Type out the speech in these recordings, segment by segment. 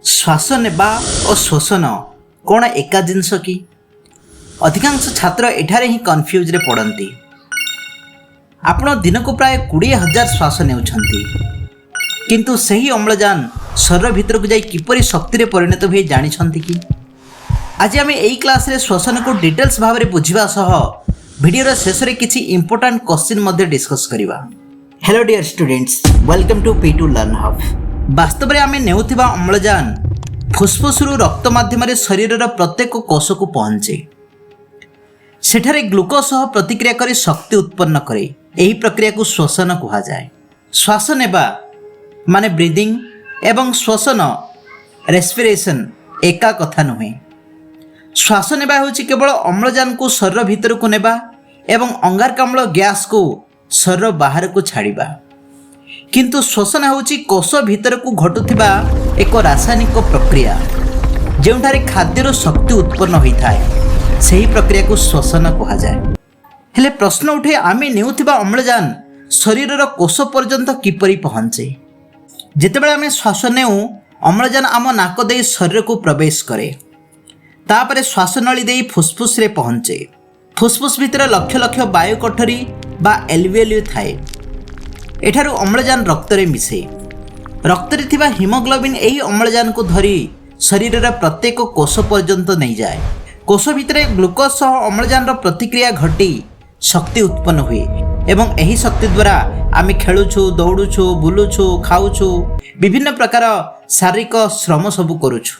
ଶ୍ୱାସ ନେବା ଓ ଶ୍ୱସନ କ'ଣ ଏକା ଜିନିଷ କି? ଅଧିକାଂଶ ଛାତ୍ର ଏଠାରେ ହିଁ କନଫ୍ୟୁଜରେ ପଡ଼ନ୍ତି। ଆପଣ ଦିନକୁ ପ୍ରାୟ 20,000 ଶ୍ୱାସ ନେଉଛନ୍ତି, କିନ୍ତୁ ସେହି ଅମ୍ଳଜାନ ଶରୀର ଭିତରକୁ ଯାଇ କିପରି ଶକ୍ତିରେ ପରିଣତ ହୁଏ, ଜାଣିଛନ୍ତି କି? ଆଜି ଆମେ ଏହି କ୍ଲାସରେ ଶ୍ୱସନକୁ ଡିଟେଲ୍ସ ଭାବରେ ବୁଝିବା ସହ ଭିଡ଼ିଓର ଶେଷରେ କିଛି ଇମ୍ପୋର୍ଟାଣ୍ଟ କ୍ୱେଶ୍ଚିନ୍ ମଧ୍ୟ ଡିସ୍କସ୍ କରିବା। Hello dear students, welcome to P2 Learn Hub. ବାସ୍ତବରେ ଆମେ ନେଉଥିବା ଅମ୍ଳଜାନ ଫୁସ୍ଫୁସ୍ରୁ ରକ୍ତ ମାଧ୍ୟମରେ ଶରୀରର ପ୍ରତ୍ୟେକ କୋଷକୁ ପହଞ୍ଚେ। ସେଠାରେ ଗ୍ଲୁକୋଜ ସହ ପ୍ରତିକ୍ରିୟା କରି ଶକ୍ତି ଉତ୍ପନ୍ନ କରେ। ଏହି ପ୍ରକ୍ରିୟାକୁ ଶ୍ୱସନ କୁହାଯାଏ। ଶ୍ୱାସ ନେବା ମାନେ ବ୍ରିଦିଂ ଏବଂ ଶ୍ୱସନ ରେସ୍ପିରେସନ୍ ଏକା କଥା ନୁହେଁ। ଶ୍ୱାସ ନେବା ହେଉଛି କେବଳ ଅମ୍ଳଜାନକୁ ଶରୀର ଭିତରକୁ ନେବା ଏବଂ ଅଙ୍ଗାରକାମ୍ଳ ଗ୍ୟାସକୁ ଶରୀର ବାହାରକୁ ଛାଡ଼ିବା। କିନ୍ତୁ ଶ୍ୱସନ ହେଉଛି କୋଷ ଭିତରକୁ ଘଟୁଥିବା ଏକ ରାସାୟନିକ ପ୍ରକ୍ରିୟା, ଯେଉଁଠାରେ ଖାଦ୍ୟରୁ ଶକ୍ତି ଉତ୍ପନ୍ନ ହୋଇଥାଏ। ସେହି ପ୍ରକ୍ରିୟାକୁ ଶ୍ୱସନ କୁହାଯାଏ। ହେଲେ ପ୍ରଶ୍ନ ଉଠେ, ଆମେ ନେଉଥିବା ଅମ୍ଳଜାନ ଶରୀରର କୋଷ ପର୍ଯ୍ୟନ୍ତ କିପରି ପହଞ୍ଚେ? ଯେତେବେଳେ ଆମେ ଶ୍ୱାସ ନେଉ, ଅମ୍ଳଜାନ ଆମ ନାକ ଦେଇ ଶରୀରକୁ ପ୍ରବେଶ କରେ। ତାପରେ ଶ୍ୱାସନଳୀ ଦେଇ ଫୁସ୍ଫୁସ୍ରେ ପହଞ୍ଚେ। ଫୁସ୍ଫୁସ୍ ଭିତରେ ଲକ୍ଷ ଲକ୍ଷ ବାୟୁ କୋଠରୀ ବା ଏଲଭିଓଲି ଥାଏ। ଏଠାରୁ ଅମ୍ଳଜାନ ରକ୍ତରେ ମିଶେ। ରକ୍ତରେ ଥିବା ହିମୋଗ୍ଲୋବିନ୍ ଏହି ଅମ୍ଳଜାନକୁ ଧରି ଶରୀରର ପ୍ରତ୍ୟେକ କୋଷ ପର୍ଯ୍ୟନ୍ତ ନେଇଯାଏ। କୋଷ ଭିତରେ ଗ୍ଲୁକୋଜ ସହ ଅମ୍ଳଜାନର ପ୍ରତିକ୍ରିୟା ଘଟି ଶକ୍ତି ଉତ୍ପନ୍ନ ହୁଏ ଏବଂ ଏହି ଶକ୍ତି ଦ୍ୱାରା ଆମେ ଖେଳୁଛୁ, ଦୌଡ଼ୁଛୁ, ବୁଲୁଛୁ, ଖାଉଛୁ, ବିଭିନ୍ନ ପ୍ରକାର ଶାରୀରିକ ଶ୍ରମ ସବୁ କରୁଛୁ।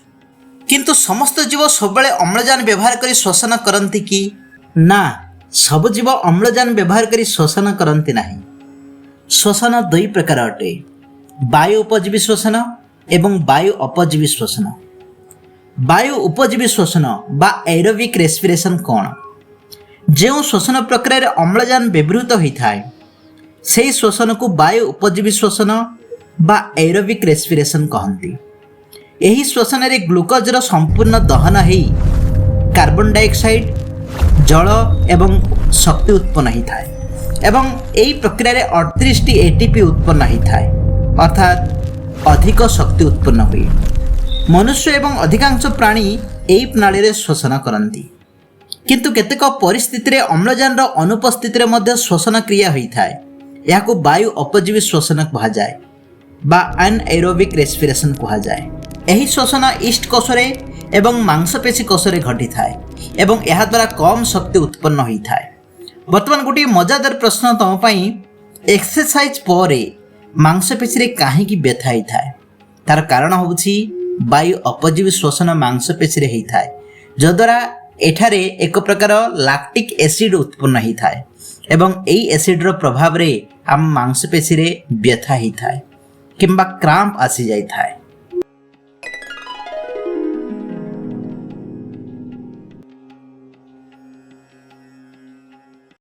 କିନ୍ତୁ ସମସ୍ତ ଜୀବ ସବୁବେଳେ ଅମ୍ଳଜାନ ବ୍ୟବହାର କରି ଶ୍ୱସନ କରନ୍ତି କି? ନା, ସବୁ ଜୀବ ଅମ୍ଳଜାନ ବ୍ୟବହାର କରି ଶ୍ୱସନ କରନ୍ତି ନାହିଁ। ଶ୍ୱସନ ଦୁଇ ପ୍ରକାର ଅଟେ, ବାୟୁ ଉପଜୀବୀ ଶ୍ୱସନ ଏବଂ ବାୟୁ ଅପଜୀବୀ ଶ୍ୱସନ। ବାୟୁ ଉପଜୀବୀ ଶ୍ୱସନ ବା ଏରୋବିକ୍ ରେସ୍ପିରେସନ୍ କ'ଣ? ଯେଉଁ ଶ୍ୱସନ ପ୍ରକ୍ରିୟାରେ ଅମ୍ଳଜାନ ବ୍ୟବହୃତ ହୋଇଥାଏ, ସେହି ଶ୍ୱସନକୁ ବାୟୁ ଉପଜୀବୀ ଶ୍ୱସନ ବା ଏରୋବିକ୍ ରେସ୍ପିରେସନ୍ କହନ୍ତି। ଏହି ଶ୍ୱସନରେ ଗ୍ଲୁକୋଜର ସମ୍ପୂର୍ଣ୍ଣ ଦହନ ହେଇ କାର୍ବନ ଡାଇଅକ୍ସାଇଡ୍, ଜଳ ଏବଂ ଶକ୍ତି ଉତ୍ପନ୍ନ ହୋଇଥାଏ ଏବଂ ଏହି ପ୍ରକ୍ରିୟାରେ 38ଟି ଏଟିପି ଉତ୍ପନ୍ନ ହୋଇଥାଏ, ଅର୍ଥାତ୍ ଅଧିକ ଶକ୍ତି ଉତ୍ପନ୍ନ ହୁଏ। ମନୁଷ୍ୟ ଏବଂ ଅଧିକାଂଶ ପ୍ରାଣୀ ଏହି ପ୍ରଣାଳୀରେ ଶ୍ୱସନ କରନ୍ତି। କିନ୍ତୁ କେତେକ ପରିସ୍ଥିତିରେ ଅମ୍ଳଜାନର ଅନୁପସ୍ଥିତିରେ ମଧ୍ୟ ଶ୍ୱସନ କ୍ରିୟା ହୋଇଥାଏ। ଏହାକୁ ବାୟୁ ଅପଜୀବୀ ଶ୍ୱସନ କୁହାଯାଏ ବା ଆନ୍ଏରୋବିକ୍ ରେସ୍ପିରେସନ୍ କୁହାଯାଏ। ଏହି ଶ୍ୱସନ ଇଷ୍ଟ କୋଷରେ ଏବଂ ମାଂସପେଶୀ କୋଷରେ ଘଟିଥାଏ ଏବଂ ଏହାଦ୍ୱାରା କମ୍ ଶକ୍ତି ଉତ୍ପନ୍ନ ହୋଇଥାଏ। ବର୍ତ୍ତମାନ ଗୋଟିଏ ମଜାଦାର ପ୍ରଶ୍ନ ତୁମ ପାଇଁ। ଏକ୍ସରସାଇଜ ପରେ ମାଂସପେଶୀରେ କାହିଁକି ବ୍ୟଥା ହୋଇଥାଏ? ତାର କାରଣ ହେଉଛି ବାୟୁ ଅପଜୀବୀ ଶ୍ୱସନ ମାଂସପେଶୀରେ ହୋଇଥାଏ, ଯଦ୍ୱାରା ଏଠାରେ ଏକ ପ୍ରକାର ଲାକ୍ଟିକ୍ ଏସିଡ୍ ଉତ୍ପନ୍ନ ହୋଇଥାଏ ଏବଂ ଏହି ଏସିଡ୍ର ପ୍ରଭାବରେ ଆମ ମାଂସପେଶୀରେ ବ୍ୟଥା ହୋଇଥାଏ କିମ୍ବା କ୍ରାମ୍ପ ଆସିଯାଇଥାଏ।